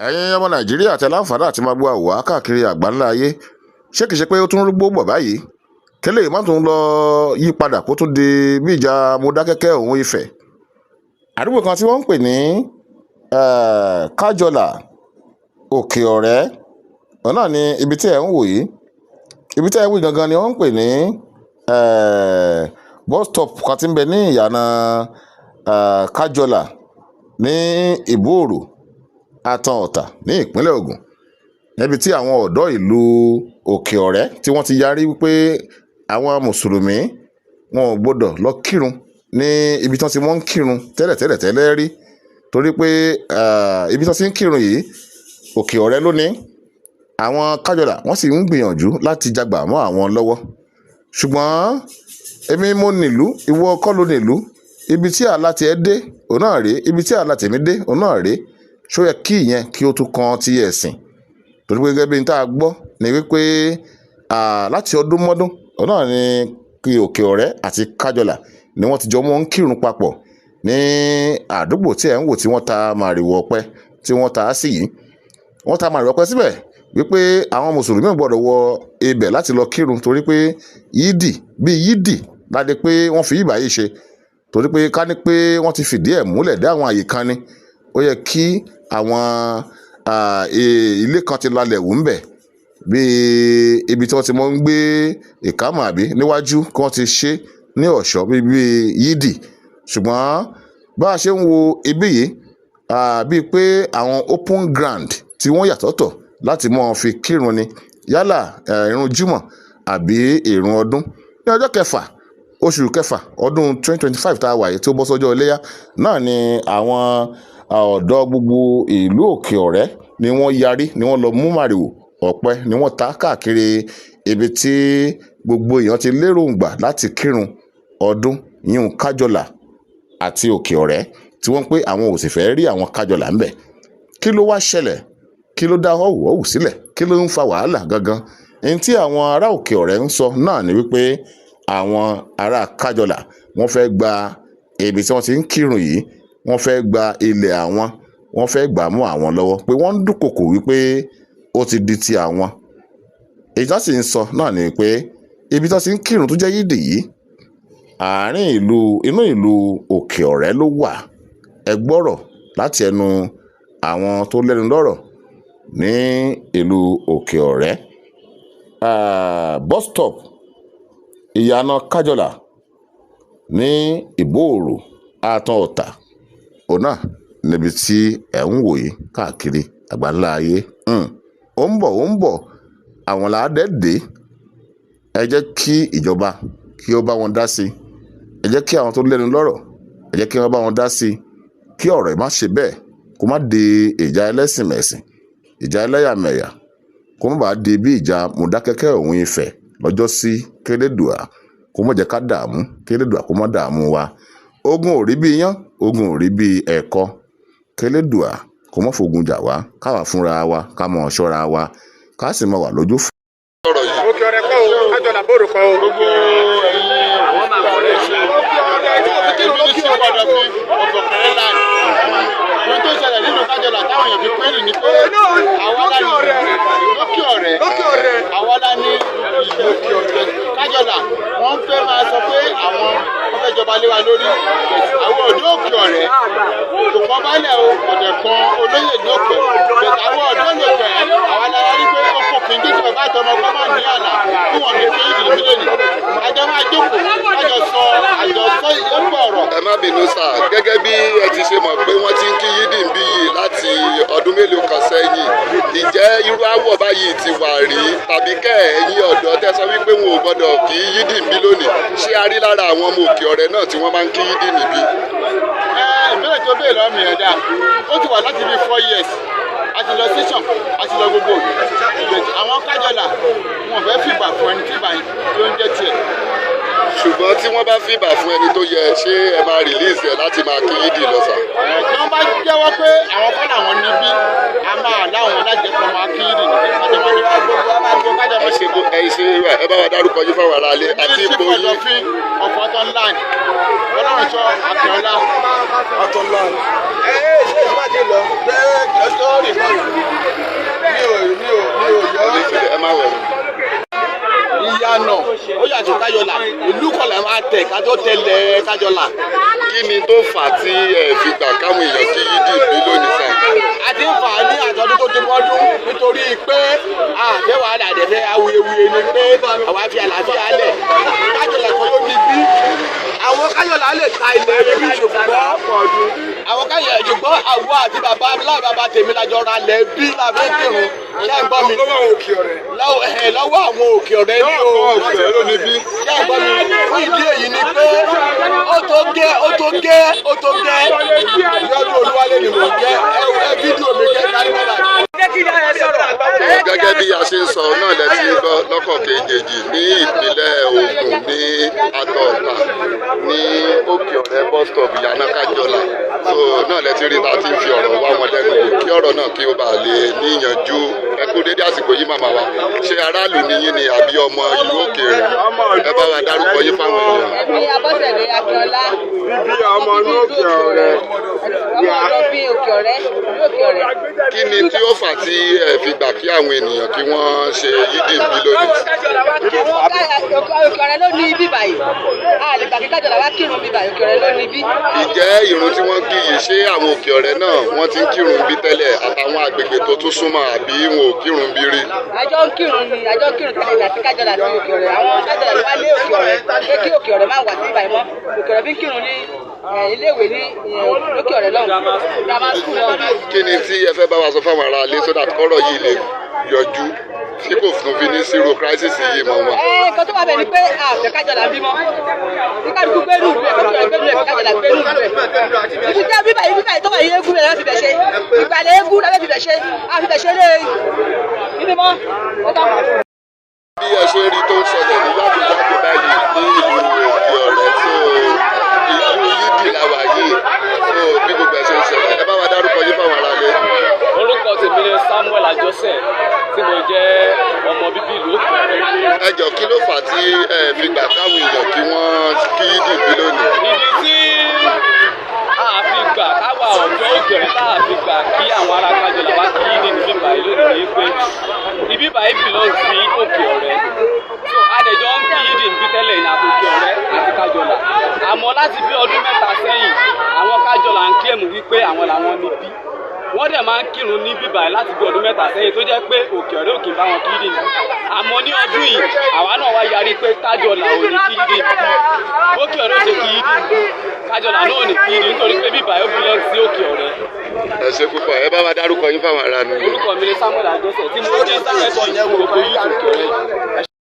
Ẹ̀yin ọmọ Nàìjíríà tẹ láǹfààní àti máa gbọ́ àwòrán káàkiri àgbáńlá ayé, ṣé kìí ṣe pé ó tún rúgbó bọ̀ báyìí? Kélé má tún lọ yí padà kó tún di bí ìjà Mọdákẹ́kẹ́ òun Ifẹ̀. Àdúgbò kan tí wọ́n ń pè ní Kájọlà, Òkè Ọ̀rẹ́, òun náà ni ibi tí ẹ̀ ń wò yìí. Ibi tí ẹ̀ ń wò gangan ni wọ́n ń pè ní bus stop kan tí ń bẹ ní ìyànà Kájọlà ní Ìbóòrò, Atan Ọ̀tà ní ìpínlẹ̀ Ògùn, níbi tí àwọn ọ̀dọ́ ìlú Òkè Ọ̀rẹ́ tí wọ́n ti yarí wípé àwọn mùsùlùmí wọn ò gbọdọ̀ lọ kírun ní ibi tí wọ́n ti mọ́ ń kírun tẹ́lẹ̀tẹ́lẹ̀ tẹ́lẹ̀ rí, torí pé ibi tí wọ́n ti ń kírun yìí, Òkè Ọ̀rẹ́ ló ní. Àwọn Kájọlà wọ́n sì ń gbìyànjú láti jagbà mọ́ àwọn lọ́wọ́. Ṣùgbọ́n èmi mo nílùú, ìwọ kọ́ ló nílùú. Ibi tí ààlà tiẹ̀ dé òun náà rèé, ibi tí ààlà tèmi dé òun náà rèé. Ṣó yẹ kí ìyẹn kí ó tún kan ti ẹ̀sìn? Torí pé gẹ́gẹ́ bí n tá a gbọ́ ni wípé láti ọdún mọ́dún òun náà ni kí Òkè Ọ̀rẹ́ àti Kájọlà ni wọ́n ti jọ mọ́ ń kírun papọ̀ ní àdúgbò tí ẹ̀ ń wò tí wọ́n ta màrìwò ọ̀pẹ tí wọ́n ta á sí yìí. Wọ́n ta màrìwò ọ̀pẹ síbẹ̀ wípé àwọn mùsùlùmí ò gbọ́dọ̀ wọ ibẹ̀ láti lọ kírun, torí pé yídì bíi yídì láti pé wọ́n fi ìbà yìí ṣe, torí pé ká ní pé wọ́n ti fìdí ẹ̀ múlẹ̀ dé àwọn àyè kan ni ó yẹ kí àwọn ilé kan ti lalẹ̀ wù ń bẹ̀, bíi ibi tí wọ́n ti mọ́ ń gbé ìkámọ̀ àbí níwájú kí wọ́n ti ṣe ní ọ̀ṣọ́ bíi yídì. Ṣùgbọ́n bá a ṣe ń wo ibí yìí, bíi pé àwọn open ground tí wọ́n yàtọ̀tọ̀ láti mọ́ fi kírun ni, yálà ìrun jímọ̀ àbí ìrun ọdún. Ní ọjọ́ 6 oṣù kẹfà ọdún 2025 tá a wà yìí tó bọ́ sọ́jọ́ iléyá náà ni àwọn ọ̀dọ́ gbogbo ìlú Òkè Ọ̀rẹ́ ni wọ́n yarí, ni wọ́n lọ mú màrìwò ọ̀pẹ ni wọ́n ta káàkiri ibi tí gbogbo èèyàn ti léròǹgbà láti kírun ọdún yíyún Kájọlà àti Òkè Ọ̀rẹ́, tí wọ́n pé àwọn ò sì fẹ́ rí àwọn Kájọlà ńbẹ̀. Kí ló wá ṣẹlẹ̀? Kí ló dá họ́wùhọ́wù sílẹ̀? Kí ló ń fa wàhálà gangan? Ẹni tí àwọn ará Òkè Ọ̀rẹ́ ń sọ náà ni wípé àwọn ará Kájọlà wọ́n fẹ́ gba ibi tí wọ́n ti ń kírun yìí, wọ́n fẹ́ gba ilẹ̀ àwọn, wọ́n fẹ́ gbà mú àwọn lọ́wọ́, pé wọ́n ń dúnkokò wípé ó ti di ti àwọn. Èyí tó sì ń sọ náà ni pé ibi tí wọ́n ti ń kírun tó jẹ́ yídì yìí, àárín ìlú, inú ìlú Òkè Ọ̀rẹ́ ló wà. Ẹ gbọ́rọ̀ láti ẹnu àwọn tó lẹ́nu lọ́rọ̀ ní ìlú Òkè Ọ̀rẹ́. Bus stop ìyànà Kájọlà ní Ìbóòrò, Atan Ọ̀tà, òun náà níbi tí ẹ̀ ń wò yìí káàkiri àgbáńlá ayé. Ó ń bọ̀, ó ń bọ̀, àwọn làádẹ́ẹ̀dẹ́. Ẹ jẹ́ kí ìjọba kí ó bá wọn dá sí i. Ẹ jẹ́ kí àwọn tó lẹ́nu lọ́rọ̀, ẹ jẹ́ kí wọ́n bá wọn dá sí i, kí ọ̀rọ̀ yìí má ṣe bẹ́ẹ̀ kó má di ìjà ẹlẹ́sìn mẹ̀sìn, ìjà ẹlẹ́yàmẹ̀yà, kó má bàa di bí ìjà Mọdákẹ́kẹ́ òun Ifẹ̀ lọ́jọ́ sí. Kélédùà kó má jẹ́ ká dààmú, kélédùà kó má dààmú wa. Ogun ò rí bí iyán, ogun ò rí bí ẹ̀kọ. Kélédùà kó má fogun jà wá, káwa fúnra wa ká mọ̀ ṣọ́ra wa, ká sì máa wà lójú. Ọ̀rọ̀ yìí. Òkè Ọ̀rẹ́ kọ́ o, Kájọlà bóòrò kọ́ o. Gbogbo ẹ̀yin èmi ní sí padà fi ọ̀fọ̀kẹ́rẹ́ láì. Ohun tó ṣẹlẹ̀ nínú Kájọlà táwọn èèyàn fi pẹ́ẹ́lì ni pé àwa la ní Lókè Ọ̀rẹ́, àwa la ní ìlú Òkè Ọ̀rẹ́. Kájọlà wọ́n fẹ́ máa sọ pé àwọn wọ́n fẹ́ jọba lé wa lórí. Àwọn ọ̀dọ́ Òkè Ọ̀rẹ́ kò kọ́ balẹ̀ o, kò dẹ̀ kan olóyè ní Òkè Ọ̀rẹ́. Àwọn ọ̀dọ́ ní Òkè Ọ̀rẹ́ àwa la rí pé ó kò kí n gbé tí bàbá àtọmọ kọ́ máa ní àlà fún wọn ní pé ìdílé mílíọ̀nù. Àjọ máa jókòó, àjọ sọ, àjọ sọ ìyẹ́pọ̀ ọ̀rọ̀. Ẹ má bínú sà, gẹ́gẹ́ bí ẹ ti ṣe mọ̀ pé wọ́n ti ń kí yídì ń bí yìí láti ọdún mélòó kan sẹ́yìn, ǹjẹ́ irú àwọ̀ báyìí ti wà rí? Tàbí kẹ́ ẹ̀yin ọ̀dọ́ tẹ́ sọ wípé wọn ò gbọ́dọ̀ kí yídì ń bí lónìí, ṣé a rí lára àwọn ọmọ Òkè Ọ̀rẹ́ náà tí wọ́n máa ń kí yídì níbí? Ìbéèrè tó béèrè lọ́mọ yẹn dáa. Ó ti wà láti bí 4 years. A ti lọ station, a ti lọ gbogbo. Àwọn Kájọlà wọn fẹ́ fìgbà fún ẹni tí ìbà tó ń jẹ́ tiẹ̀. Ṣùgbọ́n tí wọ́n bá fìbà fún ẹni tó yẹ, ṣé ẹ máa release ẹ láti máa kí yídì lọ sà? Tí wọ́n bá jẹ́wọ́ pé àwọn kọ́ làwọn níbí, a máa láwọn láti jẹ́ kó máa kí yídì níbí. Kájọ máa ní kájọ Ẹ máa ṣe ẹ ṣe ẹ bá wa dárúkọ yín fáwọn aráalé àti ipò yín. Ọ̀dọ̀fín of Ọ̀tún land, Ọlọ́runṣọ́ Akínọlá. Ọ̀tún land. Ẹ ẹ ṣe ìwádìí lọ bẹ́ẹ̀ lọ́sọ̀rì. Ó yàtọ̀ Kájọlà, ìlú kan là máa tẹ̀ ká tó tẹ̀lé Kájọlà. Kí ni tó fà á tí ẹ fi gbà káwọn èèyàn kí yídì bí lónìí sà? A ti ń fà á ní àtọ́dún tó ti mọ́dún nítorí pé àfẹ́ wàhálà, àdẹ̀fẹ́ awuyewuye ni pé àwa fi àlàáfíà lẹ̀. Kájọlà kan ló ní bí àwọn Kájọlà lè ta ilẹ̀ bí, ṣùgbọ́n àwọn Kájọlà, ṣùgbọ́n àwa àti bàbá láì bàbá tèmi lájọ ra lẹ̀ bí láfẹ́ kírun. Ṣé ń gbọ́ mi? Lọ́wọ́ àwọn Òkè Ọ̀rẹ́ ní o. Ṣé ń gbọ́ mi? Fún ìdí èyí ni pé ó tó gẹ́, ó tó gẹ́, ó tó gẹ́. Yọdún Olúwalé ni mò ń jẹ́. Ẹ fídíò mi kẹ́ kárí mọ́ra. Gẹ́gẹ́ bí a ṣe ń sọ náà lẹ ti ń gbọ́ lọ́kọ̀ kejì ní ìpínlẹ̀ Ògùn, ní Àtọ̀ọ̀tà, ní Òkè Ọ̀rẹ́ bus stop, ìyànà Kájọlà. So náà lẹ ti rí ta ti ń fi ọ̀rọ̀ wá wọn lẹ́nu wò kí ọ̀rọ̀ náà kí ó bàa lè níyanjú. Ẹ kú dédé àsìkò yìí, màmá wa. Ṣé aráàlú ni yín ni àbí ọmọ ìlú òkèèrè? Ẹ bá wa dárúkọ yín fáwọn èèyàn. Èmi Abọ́sẹ̀dé Akínọlá. Bíbí ọmọ inú Òkè Ọ̀rẹ́. Ọmọ ọ̀dọ́ bíi Òkè Ọ̀rẹ́, ìlú Òkè Ọ̀rẹ́. Kí ni tí ó fà tí ẹ fi gbà kí àwọn ènìyàn kí wọ́n ṣe yídì bí lónìí? Àwọn Òkè Ọ̀rẹ́ ló ní ibi báyìí. A lè gbà kí Kájọlà wá kírun bí báyìí, Òkè Ọ̀rẹ́ ló ní ibi. Ìjẹ́ ìrun tí wọ́n kí yìí, ṣé àwọn Òkè Ọ̀rẹ́ náà wọ́n ti ń kírun bí tẹ́lẹ̀ àtàwọn àgbègbè tó tún súnmọ́, àbí wọn ò kírun bí rí? Àjọ ń kírun ni, àjọ ń kírun tẹ́lẹ̀ ní àti Kájọlà àti Òkè Ọ̀rẹ́. Àwọn Kájọlà ló wá lé Òkè Ọ̀rẹ́ pé kí Òkè Ọ̀rẹ́ má wà sí ibàyìí mọ́. Òkè Ọ̀rẹ́ bí ń kírun ní iléèwé ní Òkè Ọ̀rẹ́ lọ́hùn, grammar school lọ́hùn. Kí ni tí ẹ fẹ́ bá wa sọ fáwọn ará ilé so that kọ́rọ̀ yìí lè yọjú tí kò fún fi ní zero crisis yìí mọ́ wọn? Ẹ nǹkan tó wà bẹ́ẹ̀ ni pé àfẹ́ Kájọlà ń bímọ. Kí kálukú gbẹ́rù ìlú ẹ̀, kí Òkè Ọ̀rẹ́ gbẹ́rù ẹ̀, kí Kájọlà gbẹ́rù ìlú ẹ̀. Ibi tí bíbà yìí, bíbà yìí tó wà yìí, eégún rẹ̀ láti bẹ̀ ṣe. Ìgbàlẹ̀ eégún láti bẹ̀ ṣe. A fi bẹ̀ ṣe lé ibi mọ́. Ó tán. Bí ẹ ṣe rí tó ń ṣẹlẹ̀ ní yàgòyàgò báyìí ní ìlú Òkè Ọ̀rẹ́, so ìlú yídì la wà yìí, so bí gbogbo ẹ ṣe ń ṣẹlẹ̀, ẹ bá wa dárúkọ yín fáwọn ará ilé. Orúkọ tèmi ni Samuel Àjọsẹ, tí mo jẹ́ ọmọ bíbí ìlú Òkè Ọ̀rẹ́. Ẹ jọ, kí ló fà á tí ẹ fi gbà káwọn èèyàn kí wọ́n kí yídì bí lónìí? Ìdí tí a fi gbà káwa ọ̀dọ́ Òkè Ọ̀rẹ́ tá a fi gbà kí àwọn ará Kájọlà wá kí yídì ní bíbá yìí lónìí ni pé ibi báyìí belong sí Òkè Ọ̀rẹ́, so adẹ̀jọ́ ń kí yídì níbí tẹ́lẹ̀ ní àti Òkè Ọ̀rẹ́ àti Kájọlà. Àmọ́ láti bí ọdún 3 sẹ́yìn, àwọn Kájọlà ń claim wípé àwọn làwọn níbí, wọ́n dẹ̀ máa ń kírun ní bíbá yìí láti bí ọdún 3 sẹ́yìn, tó jẹ́ pé Òkè Ọ̀rẹ́ òkè bá wọn kí yídì ní. Àmọ́ ní ọdún yìí, àwa náà wá yarí pé Kájọlà ò ní kí yídì ní. Òkè Ọ̀rẹ́ ò ṣe kí yídì ní, Kájọlà náà ò ní kí yídì, nítorí pé bíbá yìí ó belong sí Òkè Ọ̀rẹ́. Ẹ ṣe púpọ̀. Ẹ bá wa dárúkọ yín fáwọn ará nílé. Orúkọ mi ni Samuel Àjọsẹ, tí mo jẹ́ secretary gbogbo youth Òkè Ọ̀rẹ́.